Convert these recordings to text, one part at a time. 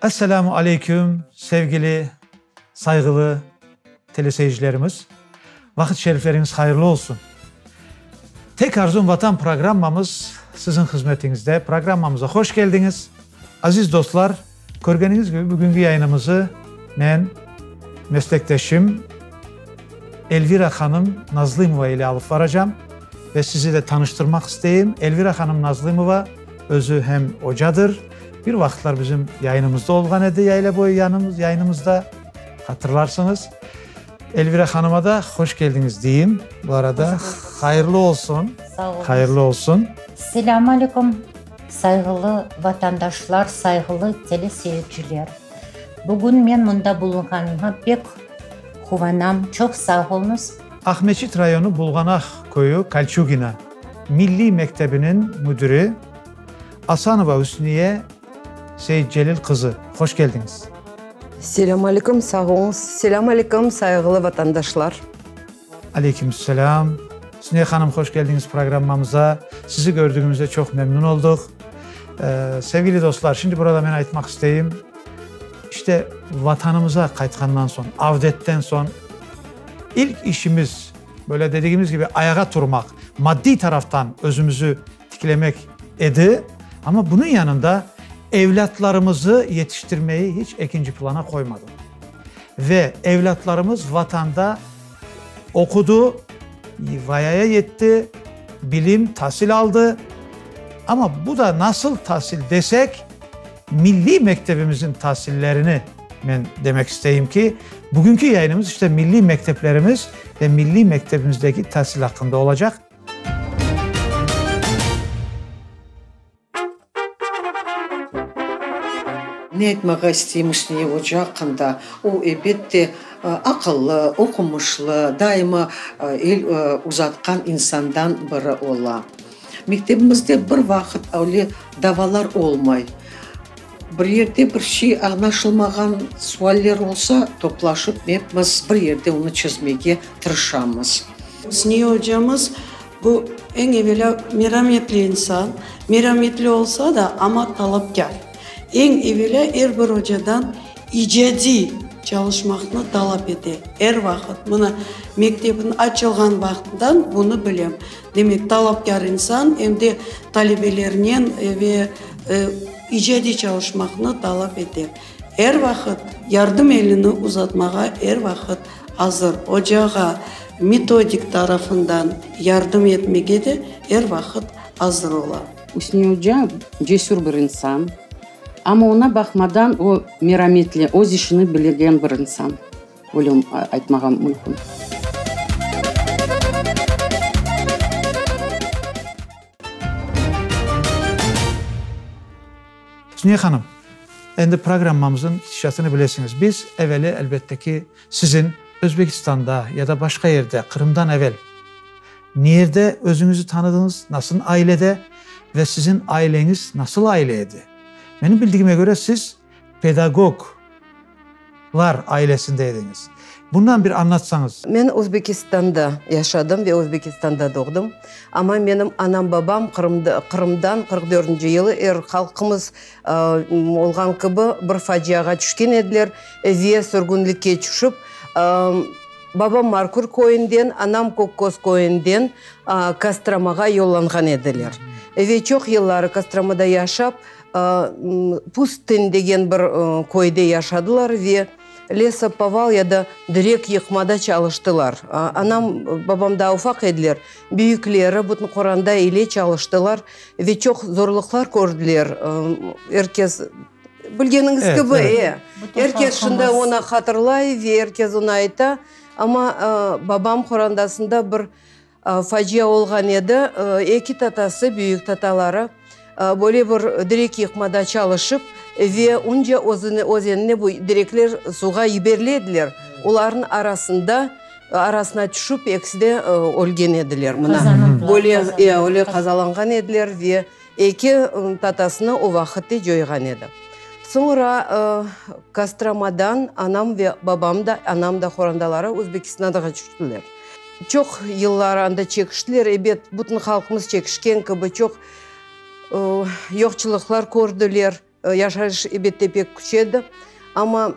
Esselamu aleyküm, sevgili, sayğılı teleseyircilerimiz. Vaqıt şerifleriñiz hayırlı olsun. Tek arzum Vatan programmamız siziñ hızmetiñizde. Programmamıza hoş keldiñiz. Aziz dostlar, körgeniñiz kibi bugünki yayınımızı men, meslekdeşim Elvira hanım Nazlımova ile alıp varacam ve sizi de tanıştırmaq isteyim. Elvira hanım Nazlımova özü hem ocadır, bir vaqıtlar bizim yayınımızda olğan edi, Yayla boyu yanımız, yayınımızda, hatırlarsıñız. Elvira hanıma da hoş keldiñiz deyim. Bu arada hayırlı olsun. Sağ oluñız. Hayırlı olsun. Selâm aleyküm, sayğılı vatandaşlar, sayğılı teleseyirciler. Bugün men mında bulunğanıma pek quvanam. Çoq sağ oluñız. Aqmeçit rayonı Bulğanaq köyü, Kolçugino, milliy mektebiniñ müdiri Asanova Üsniye Seyitcelil qızı, hoş keldiñiz. Selâm aleyküm, sağ oluñız. Selâm aleyküm, sayğılı vatandaşlar. Aleyküm selâm. Üsniye hanım, hoş keldiñiz programmamıza. Sizi gördügümizde çoq memnün olduq. Sevgili dostlar, şimdi burada men aytmaq isteyim, işte Vatanımıza qaytqandan soñ, avdetten soñ ilk işimiz, böyle dedigimiz kibi, ayağa turmaq, maddiy taraftan özümizi tiklemek edi, amma bunıñ yanında evlâtlarımızı yetiştirmeyi hiç ekinci plana qoymadıq. Ve evlâtlarımız Vatanda oqudı, vayaya yetti, bilim, tasil aldı. Amma bu da nasıl tasil desek, milliy mektebimizin tasillerini men demek isteyim ki, bugünki yayınımız işte milliy mekteplerimiz ve milliy mektebimizdeki tasil aqqında olacaq. Ne aytmağa isteyim Üsniye oca aqqında? O, ebet de, aqıllı, oqumışlı, daima el uzatqan insandan biri ola. Mektebimizde bir vaqıt öyle davalar olmay. Bir yerde bir şey añlaşılmağan sualler olsa, toplaşıp epimiz bir yerde onı çezmege tırışamız. Üsniye ocamız bu, eñ evelâ, merametli insan. Merametli olsa da, amma talapkâr. Eñ evelâ er bir ocadan icadiy çalışmaqnı talap ete, er vaqıt. Mına, mektepniñ açılğan vaqtından bunı bilem. Demek, talapkâr insan em de talebelernen ve icadiy çalışmaqnı talap ete. Er vaqıt yardım elini uzatmağa er vaqıt azır. Ocağa metodik tarafından yardım etmege de er vaqıt azır ola. Üsniye oca cesür bir insan, amma oña baqmadan o merametli, öz işini bilgen bir insan. Öyle aytmağa mümkün. Suniye hanım, endi programmamıznıñ ketişatını bilesiñiz. Biz eveli, elbette ki, siziñ Özbekistanda ya da başqa yerde, Qırımdan evel, niyerde özüñizi tanıdıñız, nasıl ailede ve siziñ aileñiz nasıl aile edi? Menim bildigime köre, siz pedagoglar ailesinde ediñiz. Bundan bir añlatsañız. Men Özbekistanda yaşadım ve Özbekistanda doğdım. Amma menim anam-babam Qırımdan 44-nci yılı er halqımız olğan kibi bir faciağa tüşken ediler ve sürgünlikke tüşip, babam Markur köyünden, anam Kökköz köyünden Kostromağa yollanğan ediler. Ve çoq yılları Kostromada yaşap, Pustın degen bir köyde yaşadılar ve lesopoval ya da direk yıqmada çalıştılar. Anam, babam daa ufaq ediler, büyükleri bütün qoranda ile çalıştılar ve çoq zorluqlar kördiler. Er kes, bilgeniñiz kibi, e, er kes şimdi onı hatırlay ve er kes onı ayta, amma babam qorandasında bir Facia olğan edi. Eki tatası, büyük tataları, böyle bir direk yıqmada çalışıp ve Unca özenine bu direkler suvğa yiberile ediler. Olarnıñ arasında, arasına tüşip, ekisi de ölgen ediler. Mına, böyle, öyle qazalanğan ediler ve eki tatasını o vaqıtte coyğan edi. Soñra Kostromadan anam ve babam da, anam da, qorantaları Özbekistanğa tüştiler. Çoq yıllar anda çekiştiler, ebet, bütün halqımız çekişken kibi, çoq yoqçılıqlar kördiler. Yaşayış ebette pek küç edi. Amma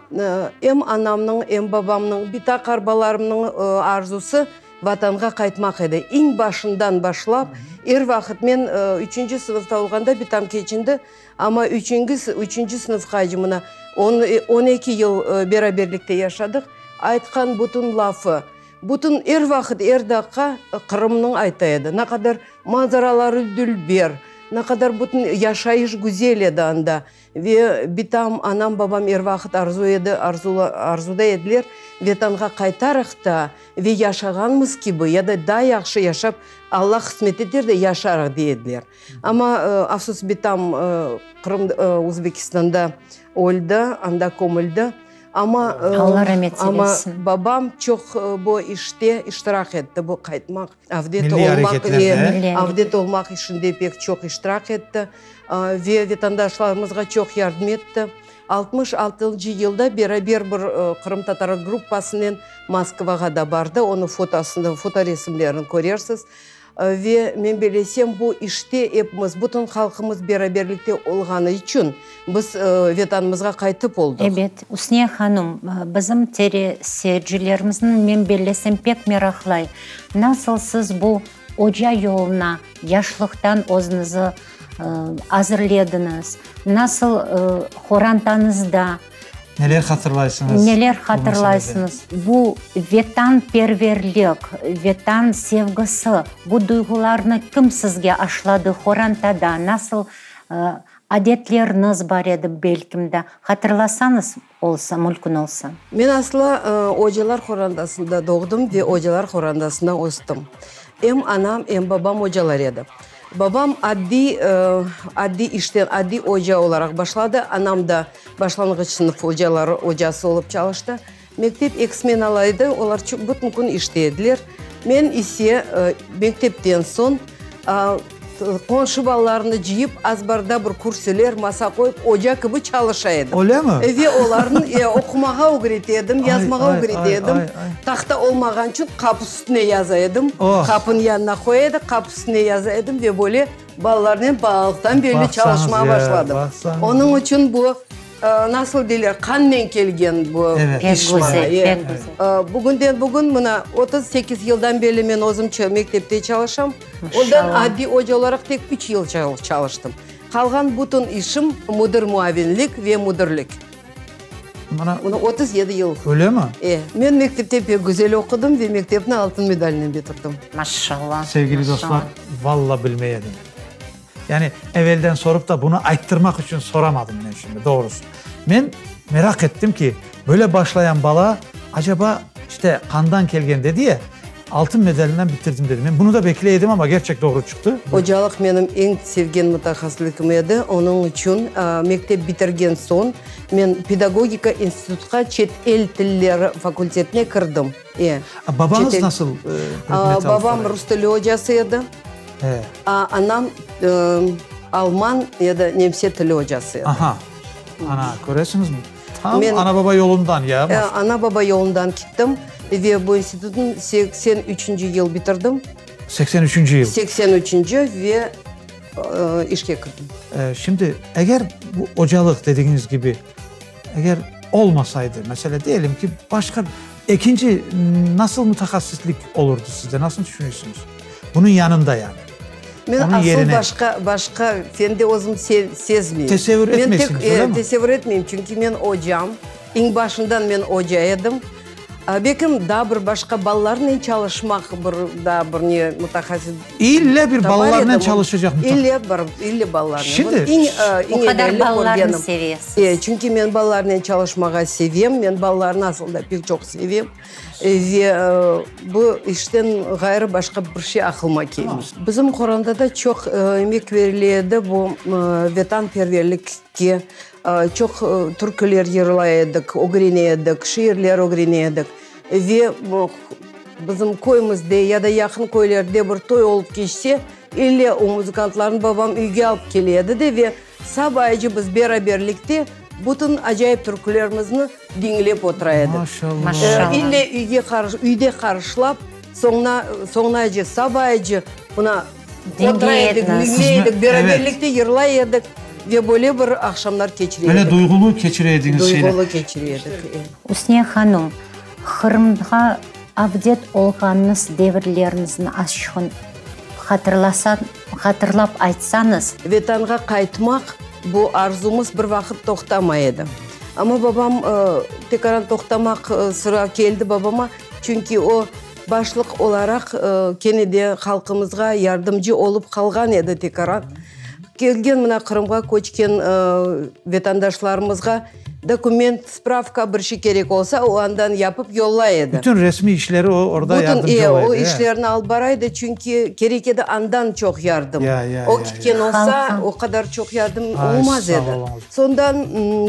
em anamnıñ, em babamnıñ, bita-qarbalarımnıñ arzusı Vatanğa qaytmaq edi. İñ başından başlap, er vaqıt men üçünci sınıfta olğanda bitam keçindi, amma üçüngi, üçünci sınıfqace mına on, on eki yıl beraberlikte yaşadıq, aytqan bütün lafı, bütün er vaqıt, er daqqa Qırımnıñ ayta edi. Ne qadar manzaraları dülber, ne qadar bütün yaşayış güzel edi anda. Ve bitam, anam, babam er vaqıt arzu edi, arzuda ediler, Vetanğa qaytarıq da ve yaşağanmız kibi ya da daa yahşı yaşap, Alla qısmet eter de yaşarıq, dey ediler. Amma, afsus, bitam Qırım, Özbekistanda öldi, anda kömüldi. Amma, Alla ramet amma eylesin. babam çoq bu işte iştirak etti, bu qaytmaq, avdet Milliy olmaq, areketlerde. Milliy avdet olmaq işinde pek çoq iştirak etti. Ve vatandaşlarımızğa çoq yardım etti. 66-ncı yılda beraber bir qırımtatar gruppasınen Moskvağa da bardı, onıñ fotosını, fotoresimlerini körersiz. Ve men bellesem, bu işte epimiz, bütün halqımız beraberlikte olğanı içün biz Vetanımızğa qaytıp oldıq. Ebet, Üsniye hanım, bizim teleseyircilerimizniñ, men bellesem, pek meraqlay, nasıl siz bu Oca yoluna yaşlıqtan özüñizi azırlediñiz? Nasıl qorantañızda? Neler hatırlaysıñız? Neler hatırlaysıñız? Bu vetanperverlik, vetan sevgisi, bu duyğularnı kim sizge aşladı qorantada? Nasıl adetleriñiz bar edi, belkim de, hatırlasañız olsa, mümkün olsa. Men aslı ocalar qorantasında doğdım ve ocalar qorantasında östim. Em anam, em babam ocalar edi. Babam addiy, addiy işten, addiy oca olaraq başladı, anam da başlanğıç sınıf ocaları, ocası olıp çalıştı. Mektep eki smenalı edi, olar bütün kün işte ediler. Men ise mektepten soñ qonşu balalarnı cıyıp, azbarda bir kürsüler, masa qoyıp, oca kibi çalışa edim. Öylemi? Ve olarnı oqumağa ögrete edim, yazmağa ögrete edim. Tahta olmağan içün qapı üstüne yaza edim. Qapınıñ yanına qoya edik, qapı üstüne yaza edim ve böyle balalarnen balalıqtan berli çalışmağa başladım. Onıñ içün bu Nasıl deyler, qannen kelgen bu iş maña. Pek güzel. Bugünden bugün mına 38 yıldan berli men özüm mektepte çalışam. Ondan adiy oca olaraq tek üç yıl çalıştım. Qalğan bütün işim müdir muavinlik ve müdirlik. Mına 37 yıl. Öylemi? E. Men mektepte pek güzel oqudım ve mektepni altın medalnen bitirdim. Maşallah. Sevgili dostlar, valla bilmey edim. Yani evelden sorup da bunı ayttırmaq içün soramadım men şimdi, doğrusı. Men meraq ettim ki, böyle başlayan bala, acaba, işte, qandan kelgen dedi ya, altın medalinden bitirdim dedi. Men bunı da bekley edim, amma gerçek doğru çıqtı. Ocalıq menim eñ sevgen mütehassıslıgım edi, onıñ içün mektep bitirgen soñ men pedagogika institutqa çet el tilleri fakultetine kirdim. E. Babañız nasıl predmet alıp Babam rus tili ocası edi. Anam alman ya da nemse tili ocası edi. Aha, ana, köresiñizmi? Tam ana-baba yolundan ya. Ana-baba yolundan kettim ve bu institutnı 83-nci yıl bitirdim. 83-nci yıl. 83-nci ve işke kirdim. Şimdi, eger bu ocalıq dedigiñiz kibi, eger olmasaydı, meselâ, diyelim ki, başqa ekinci nasıl mütehassislik olurdı sizde, nasıl tüşünürsüñiz? Bunıñ yanında yani. Men Onıñ asıl yerine. başqa, başqa fende özüm sezmeyim. Tesevvür Men tek, etmeysiñiz, öyle mi? Tesevvür etmeyim, çünki men ocam. Eñ başından men oca edim. Belkim, daa bir başqa balalarnen çalışmaq bir daa bir ne mütehassıs İlle bir tapar balalarnen edim. çalışacaq mütehassıs. İlle bir, ille balalarnen. Şimdi. Eñ, O eñ qadar evelli balalarnı körgenim. sevesiz. E, çünki men balalarnen çalışmağa sevem. Men balalarnı asıl da pek çoq sevem. Ve bu işten ğayrı başqa bir şey aqlıma kelmey. Bizim qorantada çoq emek berile edi bu vetanperverlikke. Çoq türküler yırlay edik, ögrene edik, şiirler ögrene edik. Ve bizim köyümizde ya da yaqın köylerde bir toy olıp keçse, ille o muzıkantlarnı babam üyge alıp kele edi de ve sabaycı biz beraberlikte bütün acayip türkülerimizni diñlep otura edik. Maşallah. Maşallah. İlle üyge üyde qarşılap, soñuna, soñunacı, sabaycı mına otura edik, Diñley ediñiz. diñley edik, beraberlikte yırlay edik. Ve böyle bir aqşamlar keçire Böyle edik. duyğulı keçire ediñiz şeyler. Duyğulı keçire edik, e. Üsniye hanım, Qırımğa avdet olğanıñız devirleriñizni azçığın hatırlasañ, hatırlap aytsañız. Vetanğa qaytmaq, bu arzumız bir vaqıt toqtamay edi. Amma babam, tekaran toqtamaq sıra keldi babama, çünki o, başlıq olaraq kene de halqımızğa yardımcı olıp qalğan edi tekaran. Kelgen mına Qırımğa köçken vetandaşlarımızğa dokument, spravka bir şey kerek olsa, o andan yapıp yollay edi. Bütün resmiy işleri o orada yardımcı ola edi. Bütün, e, o işlerni alıp bara edi, çünki kerek edi andan çoq yardım. O ketken olsa, o qadar çoq yardım olmaz edi. Sondan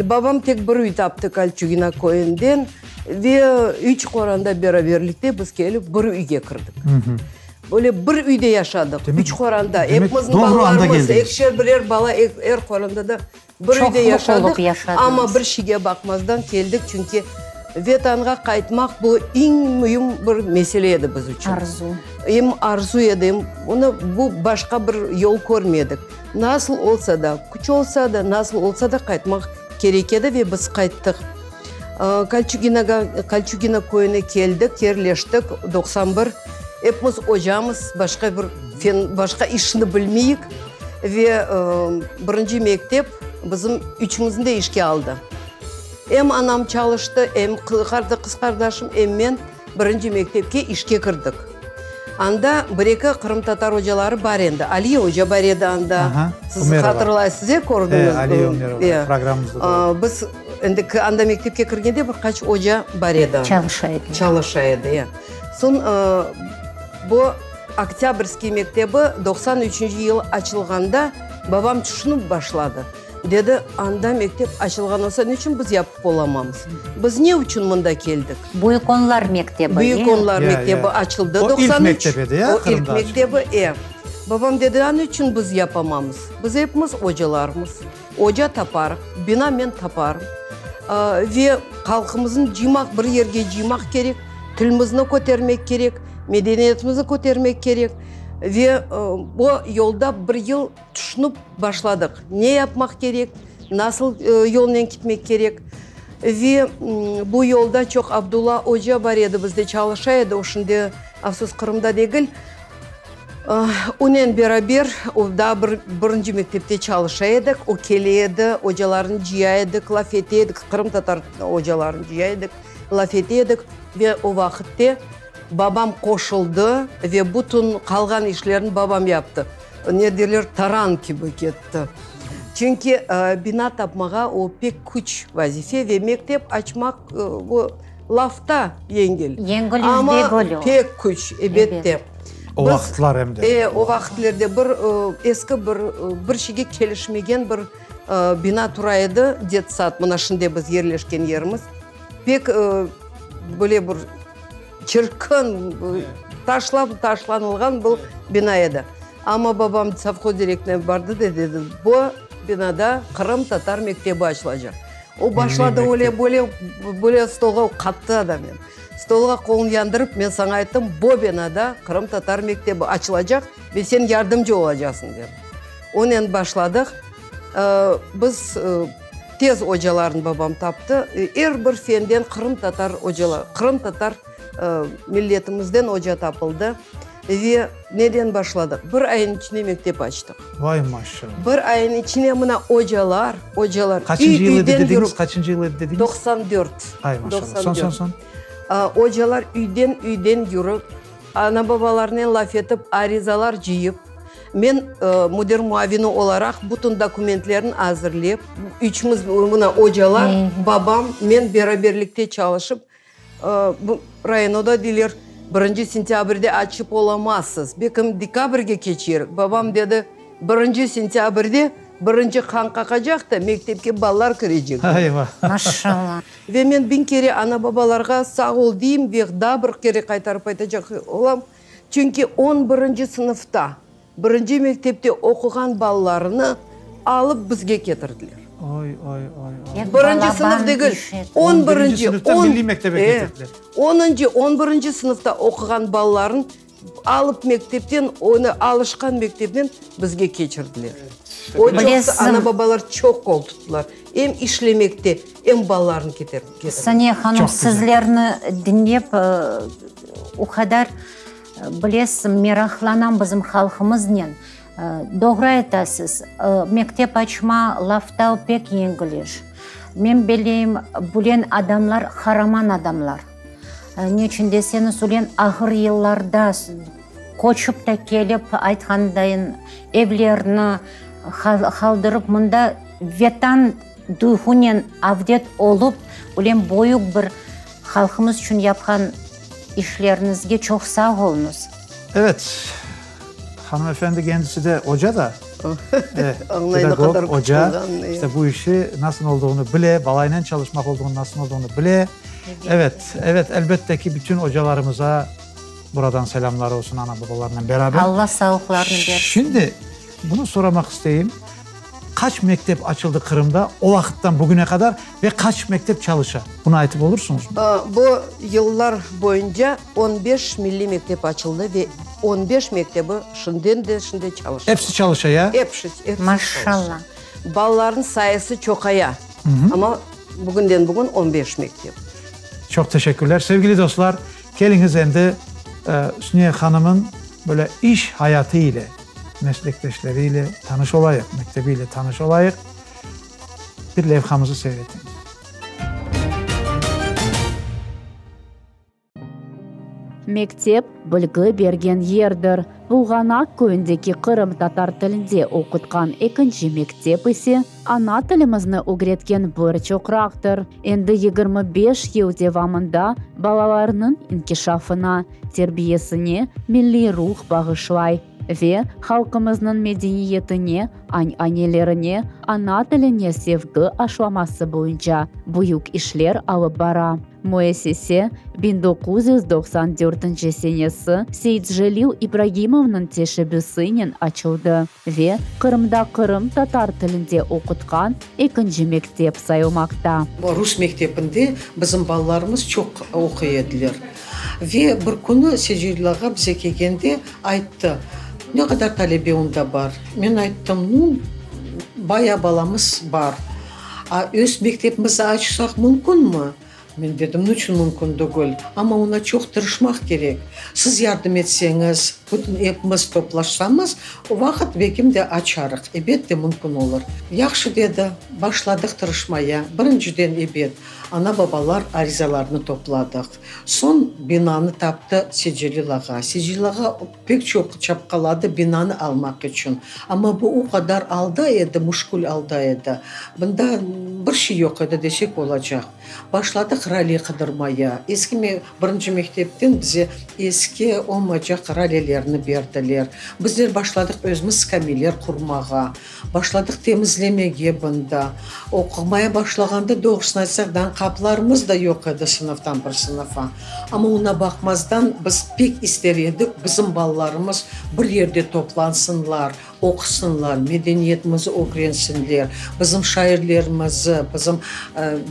babam tek bir üy taptı Kolçugino köyünden ve üç qoranda beraberlikte biz kelip bir üyge kirdik. Böyle bir üyde yaşadıq, üç qoranta, epimizniñ balalarımız, ekişer birer bala er qorantada bir üyde yaşadıq, amma bir şeyge baqmazdan keldik, çünki Vetanğa qaytmaq bu eñ müim bir mesele edi biz içün. Arzu. Em arzu edi, em onı bu başqa bir yol körmedik. Nasıl olsa da, küç olsa da, nasıl olsa da qaytmaq kerek edi ve biz qayttıq. Kolçuginoğa, Kolçugino köyüne keldik, yerleştik, 91. Epimiz ocamız, başqa bir fen, başqa işni bilmeyik. Ve birinci mektep bizim üçümizni de işke aldı. Em anam çalıştı, em qız qardaşım, em men birinci mektepke işke kirdik. Anda bir-eki qırımtatar ocaları bar endi. Aliye oca bar edi anda. Aha, Siz Umerova. hatırlaysız, e, kördiñiz. E, Aliye Umerova, programmamızda da oldı. Biz endi anda mektepke kirgende bir qaç oca bar edi. Çalışa edi. Çalışa edi, e. Soñ bu Oktâbrskiy mektebi 93-nci yıl açılğanda babam tüşünip başladı. Dedi, anda mektep açılğan olsa, ne içün biz yapıp olamamız? Biz ne içün mında keldik? Büyük Onlar mektebi, Büyük Onlar mektebi açıldı, O 93. ilk mektep edi, ya, O ilk Qırımda açılğan. mektebi, e. Babam dedi, a ne içün biz yapamamız? Biz epimiz ocalarmız. Oca taparıq, bina men taparım. Ve halqımıznı cıymaq, bir yerge cıymaq kerek, tilimizni kötermek kerek, medeniyetimizni kötermek kerek. Ve bu yolda bir yıl Tüşünip başladıq, ne yapmaq kerek, nasıl yolnen ketmek kerek. Ve bu yolda çoq Abdulla oca bar edi, bizde çalışa edi, o şimdi, afsus, Qırımda degil. Onen beraber, o daa bir birinci mektepte çalışa edik, o kele edi, ocalarnı cıya edik, laf ete edik, qırımtatar ocalarını cıya edik, laf ete edik. Ve o vaqıtte babam qoşuldı ve bütün qalğan işlerni babam yaptı. Ne derler, taran kibi ketti. Çünki bina tapmağa o pek küç vazife ve mektep açmaq bu lafta yengil. Yengil iş Amma degil o. pek küç, ebette. O vaqıtlar em de. E, o vaqıtlerde bir eski bir bir şeyge kelişmegen bir bina tura edi, detsad, mına şimdi biz yerleşken yerimiz. Pek böyle bir Çirkin, taşlap taşlanılğan bu bina edi. Amma babam sovhoz direktorına bardı da dedi, bu binada qırımtatar mektebi açılacaq. O başladı öyle böyle, böyle stolğa qattı adam endi. Stolğa qolun yandırıp, men saña ayttım, bu binada qırımtatar mektebi açılacaq ve sen yardımcı olacaqsıñ, dedi. Onen başladıq. Biz tez ocalarnı babam taptı. Er bir fenden qırımtatar ocalar, qırımtatar milletimizden oca tapıldı. Ve neden başladıq? Bir ayın içinde mektep açtıq. Vay maşallah! Bir ayın içinde mına ocalar, ocalar Qaçıncı yıl edi üy-üyden dediñiz? yürip. Qaçıncı yıl edi dediñiz? 94. Ay maşallah! Soñ, soñ, soñ? Ocalar üyden-üyden yürip, ana-babalarnen laf etip, arizalar cıyıp, Men müdir muavini olaraq bütün dokumentlerni azırlep, üçümiz, mına, ocalar, babam, men beraberlikte çalışıp, bu rayonda deyler, birinci sentâbrde açıp olamazsız, belkim dekabrge keçerik. Babam dedi, birinci sentâbrde birinci qan qaqacaq da, mektepke balalar kirecek. Ayva! Maşallah! Ve men biñ kere ana-babalarğa sağ ol deyim ve daa bir kere qaytarıp aytacaq olam, Çünki on birinci sınıfta, birinci mektepte oquğan balalarını alıp bizge ketirdiler. Oy, oy, oy, oy. Birinci sınıf degil, on On birinci birinci, sınıfta on, milliy mektebe e, ketirdiler. onıncı, on birinci sınıfta oquğan balaların. Alıp mektepten, onı alışqan mektepten bizge keçirdiler. O çoqsa ana-babalar çoq qol tuttılar. Em işlemekte, em balalarını ketirmekte. Saniye hanım, sizlerni diñlep, o qadar, bilesiz, meraqlanam bizim halqımıznen. Doğru aytasız, mektep açma lafta pek yengil iş. Men belleyim, bülen adamlar qaraman adamlar. Ne içün deseñiz, ülen ağır yıllarda köçip de kelip, aytqandayın, evlerini qaldırıp, mında Vetan duyğunen avdet olıp, ülen büyük bir halqımız içün yapqan işleriñizge çoq sağ oluñız. Evet, hanımefendi kendisi de oca da, pedagog, oca, işte bu işi nasıl olduğunu bile, balaynen çalışmaq olduğunu nasıl olduğunu bile. Evet, evet, elbette ki, bütün ocalarımıza buradan selâmlar olsun ana-babalarnen beraber. Alla sağlıqlarını bersin. Şimdi bunı soramaq isteyim, qaç mektep açıldı Qırımda o vaqıttan bugüne qadar ve qaç mektep çalışa? Bunı aytıp olursıñızmı? Bu yıllar boyunca 15 milliy mektep açıldı ve 15 mektebi şimden de şimdi çalışa. Episi çalışa, ya? Episi, episi Maşallah. Balalarnıñ sayısı çoqaya, amma bugünden bugün 15 mektep. Çoq teşekkürler. Sevgili dostlar, keliñiz endi Üsniye hanımıñ böyle iş hayatı ile, meslekdeşleri ile tanış olayıq, mektebi ile tanış olayıq. Bir levhamızı seyir etemiz. Mektep, bilgi bergen yerdir. Bulğanaq köyündeki qırımtatar tilinde oqutqan ekinci mektep ise, ana tilimizni ögretken bir çoqraqtır. Endi 25 yıl devamında balalarnıñ inkişafına, terbiyesine milliy ruh bağışlay ve halqımıznıñ medeniyetine, añ-anelerine, ana tiline sevgi aşlaması boyunca büyük işler alıp bara. Müessise, 1994 senesi Seyitcelil İbragimovnıñ teşebbüsinen açıldı ve Qırımda qırımtatar tilinde oqutqan ekinci mektep sayılmaqta. Rus mektebinde bizim balalarımız çoq oquy ediler. Ve bir künü Seyitcelil ağa bize kelgende ayttı, Ne qadar talebe onda bar? Men ayttım, Nu, bayağı balamız bar. A öz mektebimizni açsaq mümkünmi? Men dedim, Niçün mümkün degil? Amma oña çoq tırışmaq kerek. Siz yardım etseñiz, bütün epimiz toplaşsamız, o vaqıt belkim de açarıq. Ebet de mümkün olur. Yahşı, dedi. Başladıq tırışmaya. Birinciden, ebet, ana-babalar arizalarını topladıq. Soñ binanı taptı Secelil ağa. Secelil ağa pek çoq çapqaladı binanı almaq içün. Amma bu o qadar alda edi, müşkül alda edi. Bunda bir şey yoq edi desek olacaq. Başladıq rale qıdırmaya. Eski birinci mektepten bize eski olmaycaq ralelerni berdiler. Bizler başladıq özümiz skameyler qurmağa. Başladıq temizlemege bunda. Oqumaya başlağanda, doğrusını aytsaq, daa qapılarımız da yoq edi sınıftan bir sınıfa. Amma oña baqmazdan, biz pek ister edik, bizim balalarımız bir yerde toplansınlar, oqusınlar, medeniyetimizi ögrensinler, bizim şairlerimizi, bizim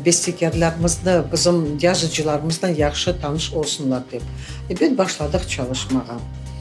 bestekârlarımıznı, bizim yazıcılarımıznen yahşı tanış olsunlar dep. Ebet, başladıq çalışmağa.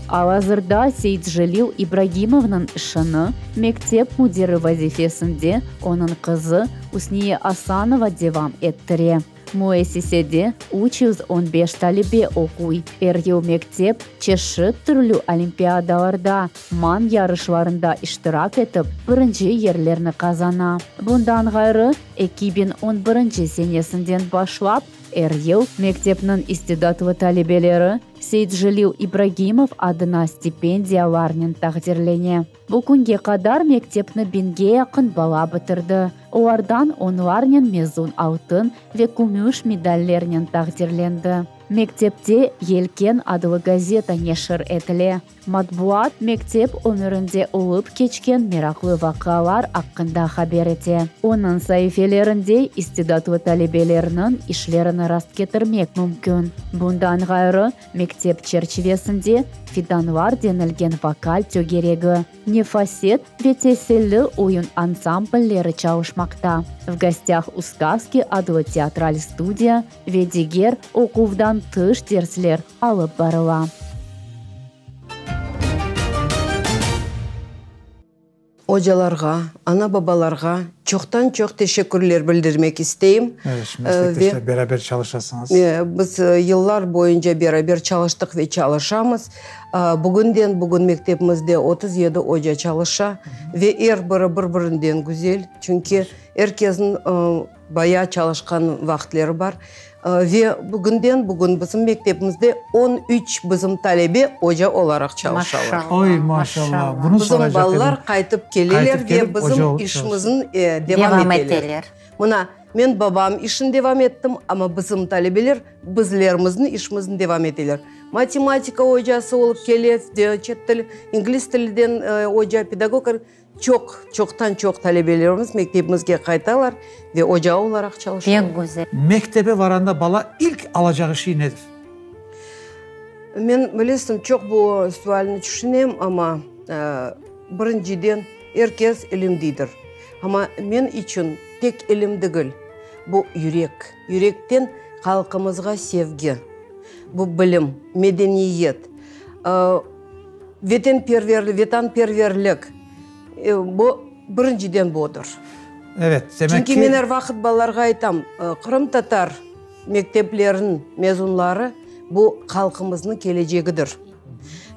Al-azırda Seyitcelil İbragimovnıñ işini mektep müdiri vazifesinde onıñ qızı Üsniye Asanova devam ettire. Müessisede 315 talebe oquy. Er yıl mektep çeşit türlü olimpiadalarda, man yarışlarında iştirak etip, birinci yerlerni qazana. Bundan ğayrı, 2011 senesinden başlap, er yıl mektepniñ istidatlı talebeleri Seyitcelil İbragimov adına stipendiyalarnen taqdirlene. Bu künge qadar mektepni biñge yaqın bala bitirdi, olardan onlarnen mezun altın ve kümüş medallernen taqdirlendi. Mektepte Yelken adlı gazeta neşir etile. Matbuat, mektep ömürinde olıp keçken meraqlı vaqialar aqqında haber ete. Onıñ saifelerinde istidatlı talebelerniñ işlerini rastketirmek mümkün. Bundan ğayrı, mektep çerçivesinde Fidanlar denilgen vokal tögeregi, Nefaset ve Teselli oyun ansamblleri çalışmaqta, V gostâh u skazki adlı teatral studiya ve diger oquvdan tış dersler alıp barıla. Ocalarğa, ana-babalarğa çoqtan-çoq teşekkürler bildirmek isteyim. Evet, meslekdeşler, beraber çalışasıñız. Biz yıllar boyunca beraber çalıştıq ve çalışamız. Bugünden-bugün mektebimizde 37 oca çalışa ve er biri bir-birinden güzel, çünki er kesniñ bayağı çalışqan vaqıtları bar. Ve bugünden-bugün bizim mektebimizde 13 bizim talebe oca olaraq çalışalar. Oy, maşallah, bunı Bizim soracaq edim. balalar qaytıp keleler Qaytıp ve kelip oca bizim olıp işimizni devam eteler. Mına, men babam işini devam ettim, amma bizim talebeler bizlerimizniñ işimizni devam eteler. Matematika ocası olıp kele, çet til, ingliz tiliden oca, pedagog, çoq, çoqtan-çoq talebelerimiz mektebimizge qaytalar ve oca olaraq çalışalar. Pek güzel. Mektebe varanda bala ilk alacağı şey nedir? Men, bilesiñ, çoq bu sualni tüşünem, amma birinciden er kes ilimdidir. Amma men içün tek ilim degil, bu yürek, yürekten halqımızğa sevgi, bu bilim, medeniyet, vetenperverlik, vetanperverlik, bu birinciden budır. Evet, demek Çünki ki. men er vaqıt balalarğa aytam, qırımtatar mektepleriniñ mezunları bu halqımıznıñ kelecegidir.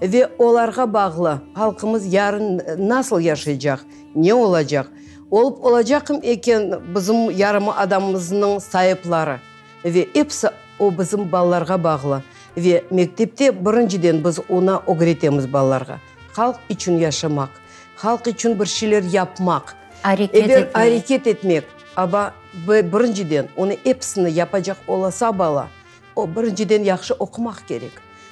Ve olarğa bağlı halqımız yarın nasıl yaşaycaq, ne olacaq, olıp olacaqım eken bizim yarım adamımıznıñ saipları ve episi o bizim balalarğa bağlı. Ve mektepte birinciden biz ona ögretemiz balalarğa, halq içün yaşamaq, halq içün bir şeyler yapmaq, Areket eber etmek. areket etmek. Aba, birinciden onı episini yapacaq olasa bala, O, birinciden, yahşı oqumaq kerek,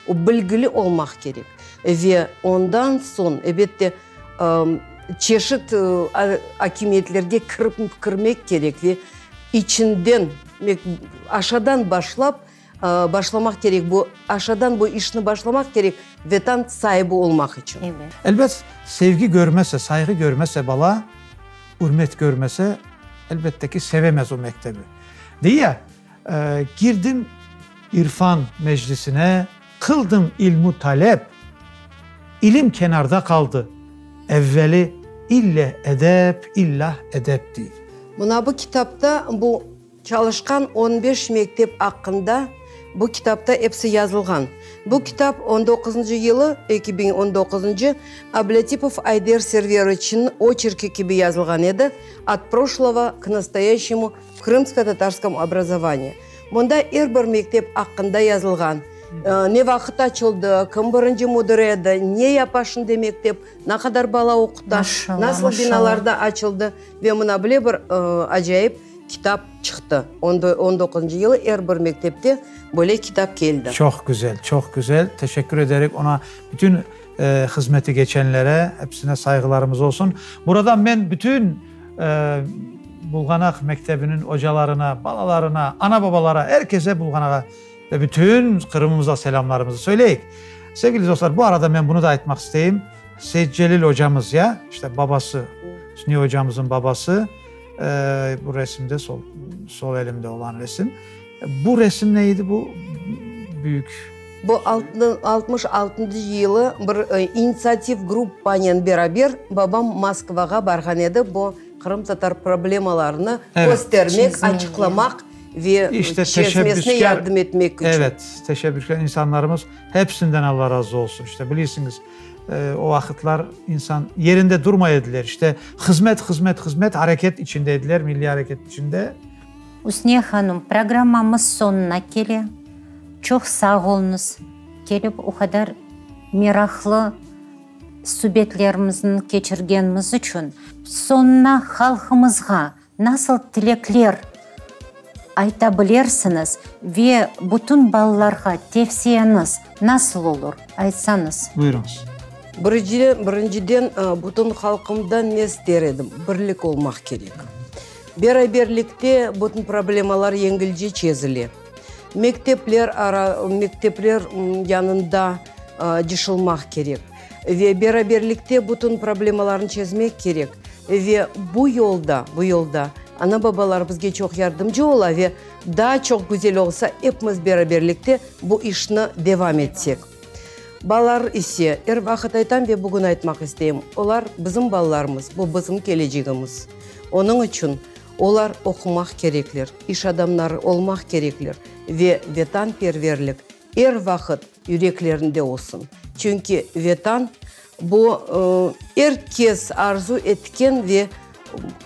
o, bilgili olmaq kerek ve ondan soñ, ebet de, çeşit akimiyetlerge kirip kirmek kerek ve içinden, aşadan başlap, başlamaq kerek, bu aşadan bu işni başlamaq kerek, Vetan saibi olmaq içün. Elbet, sevgi körmese, sayğı körmese bala, ürmet körmese, elbette ki, sevemez o mektebi. Dey ya, Girdim irfan meclisine, qıldım ilmu talep, İlim kenarda qaldı, evveli ille edep, illah edep, dey. Mına bu kitapta bu çalışqan on beş mektep aqqında bu kitapta episi yazılğan. Bu kitap on doquzıncı yılı, 2019-ncı, Ablâtipov Ayder Serveroviçniñ oçerki kibi yazılğan edi, Ot proşlogo k nastoyaşçemu V krımsko-tatarskom obrazovaniyi. Mında er bir mektep aqqında yazılğan, ne vaqıt açıldı, kim birinci müdir edi, ne yapa şimdi mektep, ne qadar bala oquta, nasıl binalarda açıldı ve mına böyle bir acayip kitap çıqtı. On doquzıncı yılı er bir mektepte böyle kitap keldi. Çoq güzel, çoq güzel. Teşekkür ederik ona, bütün hızmeti geçenlere, hepsine sayğılarımız olsun. Buradan men bütün Bulğanaq mektebiniñ ocalarına, balalarına, ana-babalara, er kese Bulğanağa ve bütün Qırımımıza selâmlarımızı söyleyik. Sevgili dostlar, bu arada men bunı da aytmaq isteyim, Seyitcelil ocamız, ya, işte babası, Hüsniye ocamızın babası, bu resimde, sol, sol elimde olan resim. Bu resim ne edi, bu büyük? Bu 66 yılı bir initsiativ gruppanen beraber babam Moskvağa barğan edi, bu qırımtatar problemalarını köstermek, açıqlamaq ve çezmesine yardım etmek içün. Evet, teşebbüskâr insanlarımız, hepsinden Alla razı olsun. İşte, bilesiñiz, o vaqıtlar insan yerinde durmay ediler, işte, hızmet, hızmet, hızmet, areket içinde ediler, milliy areket içinde. Üsniye hanım, programmamız soñuna kele. Çoq sağ oluñız, kelip o qadar meraqlı subetlerimizni keçirgenimiz içün. Soñuna halqımızğa nasıl tilekler ayta bilersiñiz ve bütün balalarğa tevsiyeñiz nasıl olur, aytsañız. Buyurıñız. Birinciden, bütün halqımdan ne ister edim, birlik olmaq kerek. Beraberlikte bütün problemalar yengilce çezile. Mektepler ara, mektepler yanında cışılmaq kerek ve beraberlikte bütün problemalarnı çezmek kerek. Ve bu yolda, bu yolda ana-babalar bizge çoq yardımcı ola ve daa çoq güzel olsa, epimiz beraberlikte bu işni devam etsek. Balalar ise, er vaqıt aytam ve bugün aytmaq isteyim, olar bizim balalarımız, bu bizim kelecegimiz. Onıñ içün olar oqumaq kerekler, iş adamları olmaq kerekler ve vetanperverlik er vaqıt yüreklerinde olsun. Çünki Vetan, bu er kes arzu etken ve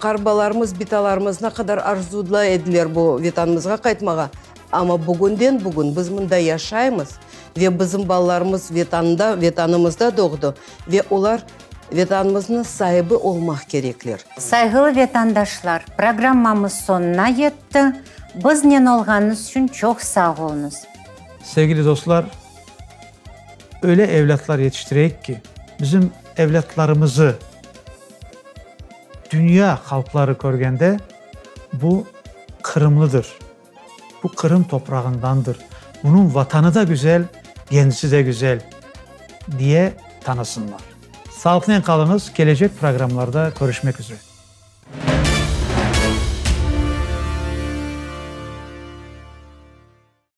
qarbalarımız, bitalarımız ne qadar arzulay ediler bu Vetanımızğa qaytmağa, amma bugünden bugün biz mında yaşaymız ve bizim balalarımız Vetanda, Vetanımızda doğdı ve olar Vetanımıznıñ saibi olmaq kerekler. Sayğılı vetandaşlar, programmamız soñuna yetti. Biznen olğanıñız içün çoq sağ oluñız. Sevgili dostlar, öyle evlâtlar yetiştireyik ki, bizim evlâtlarımızı dünya halqları körgende, bu qırımlıdır, bu Qırım toprağındandır, bunıñ Vatanı da güzel, kendisi de güzel, diye tanısınlar. Sağlıqnen qalıñız, kelecek programlarda körüşmek üzre.